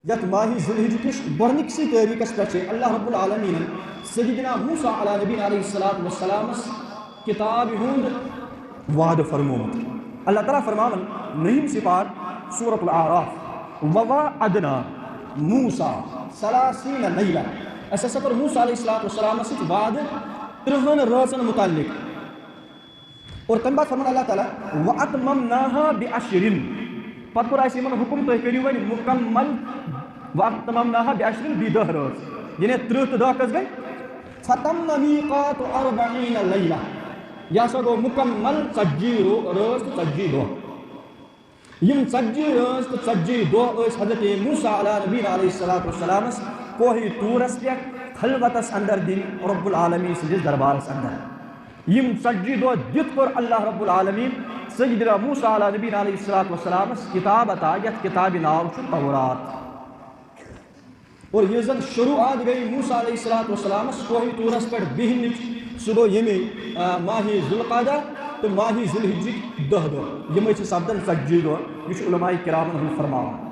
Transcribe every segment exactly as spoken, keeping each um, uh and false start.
یتھ ماہ ذوالحجہ کِس گۄڈنِکسٕے تٲریٖخس پٮ۪ٹھ چھِ اللہ رب العالمیٖنن سیدنا موسیٰ علیٰ نبینا علیہ الصلوۃ والسلامس کتابہِ ہُنٛد وعدٕ فرمومُت۔ اللہ تعالیٰ فرماوان نٔوِم سپارٕ سورۃ الاعراف، "وواعدنا موسیٰ ثلاثین لیلہ"، اسہِ ہسا کوٚر موسیٰ علیہ الصلوۃ والسلامس سۭتۍ وعدٕ ترٕٛہن رٲژن متعلق۔ اور تمہِ بعد فرمان اللہ تعالیٰ، "وَأَتْمَمْنَاهَا بِعَشْرٍ"، پتہٕ کوٚر اسہِ یِمن حکم، تُہۍ کٔرِو وۄنۍ مکمل، "وَأَتْمَمْنَاهَا بِعَشْرٍ"، بیٚیہِ دَہ رٲژ، یعنی ترٕٛہ تہٕ دَہ کٔژ گٔے؟ فَتَمَّ مِيقَاتُ أَرْبَعِينَ لَيْلَةً، یہِ ہسا گوٚو مکمل ژتجی رو-، رٲژ تہٕ ژتجی دۄہ۔ یِم ژتجی رٲژ تہٕ ژتجی دۄہ ٲسۍ حضرت موسیٰ علیٰ نبینا علیہ الصلوۃ والسلامس کوہ طورس پٮ۪ٹھ خلوتس اندر دِنۍ رب العالمین سٕنٛدِس دربارس اندر۔ یِم ژتجی دۄہ دِتھ کوٚر اللہ رب العالمین سیدنا موسیٰ علیٰ نبینا علیہ الصلوۃ والسلامس کتاب عطا، یتھ کتابہِ ناو چھُ تورات۔ اور یُس زن شروعات گٔے موسیٰ علیہ الصلوۃ والسلامس کوہ طورس پٮ۪ٹھ بِہنٕچ، سُہ گوٚو ییٚمے، آ، ماہِ ذوالقعدہ تہٕ ماہِ ذوالحجٕکۍ دَہ دۄہ، یِمے چھِ سپدان ژتجی دۄہ۔ یہِ چھُ علماء کرامن ہُنٛد فرمان۔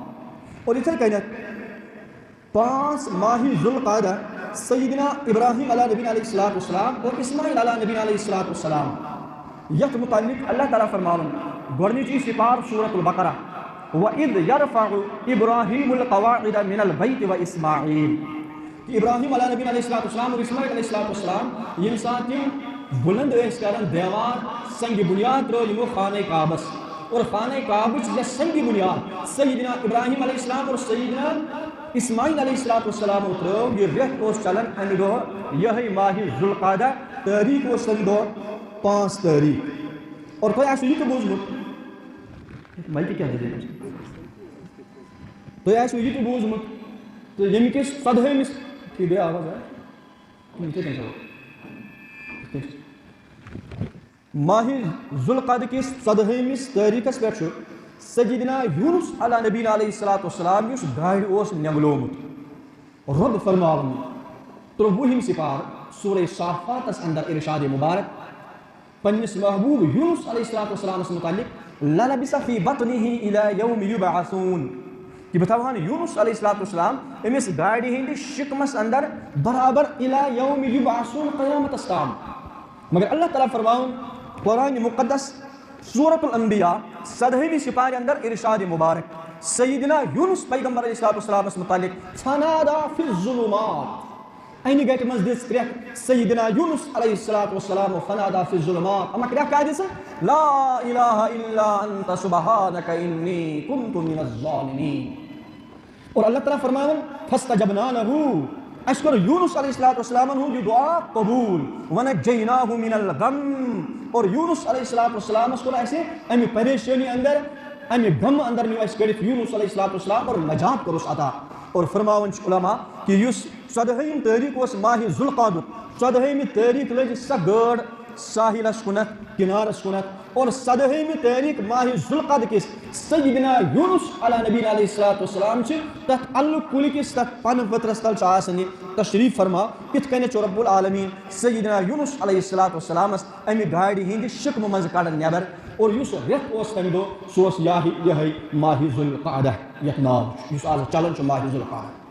اور یِتھے کٔنٮ۪تھ پانٛژھ ماہِ ذوالقعدہ سیدنا ابراہیم علیٰ نبینا علیہ الصلوۃ والسلام اور اسماعیل علیٰ نبینا علیہ الصلوۃ والسلام، یتھ متعلق اللہ تعالیٰ فرماوان، گۄڈنِچی سپارٕ سورۃ البقرہ، "وَإِذْ يَرْفَعُ إِبْرَاهِيمُ الْقَوَاعِدَ مِنَ الْبَيْتِ وَإِسْمَاعِيلُ"، کہ ابراہیم علیٰ نبینا علیہ الصلوۃ والسلام اور اسماعیل علیہ الصلوۃ والسلام، ییٚمہِ ساتہٕ تِم بُلند ٲسۍ کران دیوار، سنگ بنیاد ترٲو یِمو خانہ کعبس، اور خانہ کعبٕچ یۄس سنگ بنیاد سیدنا ابراہیم علیہ السلام اور سیدنا اسماعیل علیہ الصلوۃ والسلامو ترٲو، یہِ رٮ۪تھ اوس چلان امہِ دۄہ، یِہے ماہِ ذوالقعدہ، تٲریٖخ اوس تمہِ دۄہ پانٛژھ تٲریٖخ۔ اور تۄہہِ آسِوٕ یہِ تہِ بوٗزمُت، مایکہِ کیٛاہ دٔلیٖل چھِ؟ تۄہہِ آسِوٕ یہِ تہِ بوٗزمُت تہٕ ییٚمہِ کِس ژۄدہٲیمِس، ٹھیٖک گٔے آواز، آ؟ یِتھَے کٔنۍ تھاوو۔ یِتھَے کٔنۍ۔ ماہِ ذوالقعدٕ کِس ژۄدہٲیمِس تٲریٖخس پٮ۪ٹھ چھُ سیدنا یونس علیٰ نبینا علیہ الصلوۃ والسلام، یُس گاڈِ اوس نٮ۪نگلومُت۔ رۄب فرماوان، ترٛۆوُہِم سپارٕ، سورہ صافاتس اندر ارشاد مبارک، پننِس محبوب یونس علیہ الصلوۃ والسلامس متعلق، "لَلَبِثَ فِي بَطْنِهِ إِلَى يَوْمِ يُبْعَثُونَ"، کہ بہٕ تھاوہن یونس علیہ الصلوۃ والسلام أمِس گاڈِ ہٕنٛدِ شکمس اندر برابر الی یوم یبعثون، قیامتس تام۔ مگر اللہ تعالیٰ فرماوُن قرآن مقدس سورۃ الانبیاء ژۄدہٲیمہِ سپارِ اندر ارشاد مبارک سیدنا یونس پیغمبر علیہ الصلوۃ والسلامس متعلق، "فنادى في الظلمات"، انہِ گٹہِ منٛز دِژ کرٛٮ۪کھ سیدنا یونس علیہ الصلوۃ والسلام، "فنادى في الظلمات"، اما کرٛٮ۪کھ کیٛاہ دِژ؟ "لا الہ الا انت سبحانک انی کنت من الظالمین"۔ اور اللہ تعالیٰ فرماوان، "فاستجبنا له"، اسہِ کوٚر یونس علیہ الصلوۃ والسلامن ہُنٛد یہِ دعا قبول، "ونجیناہ من الغم"، اور یونس علیہ الصلوۃ والسلامس کوٚر اسہِ امہِ پریشٲنی اندر، امہِ غم اندر نیوٗ اسہِ کٔڑِتھ یونس علیہ الصلوۃ والسلام اور نجات کوٚرُس عطا۔ اور فرماوان چھِ علماء کہ یُس ژۄدہٲیِم تٲریٖخ اوس ماہِ ذوالقعدُک، ژۄدہٲیمہِ تٲریٖخ لٔج سۄ گٲڈ ساحلس کُنتھ، کنارس کُنتھ، اور ژۄدہٲیمہِ تٲریٖخ ماہِ ذوالقعدٕ کِس سیدنا یونس علیٰ نبینا علیہ الصلوۃ والسلام چھِ تتھ الہٕ کُلۍ کِس، تتھ پنہٕ ؤترس تل چھُ آسان یہِ تشریف فرما، کِتھ کٔنۍ چھُ رب العالمین سیدنا یونس علیہ الصلوۃ والسلامس امہِ گاڈِ ہٕنٛدِ شکمہٕ منٛزٕ کڑان نٮ۪بر، اور یُس رٮ۪تھ اوس تمہِ دۄہ، سُہ اوس یاہی، یِہے ماہِ ذوالقعدہ، یتھ ناو چھُ، یُس آز چلان چھُ ماہِ ذوالقعدہ۔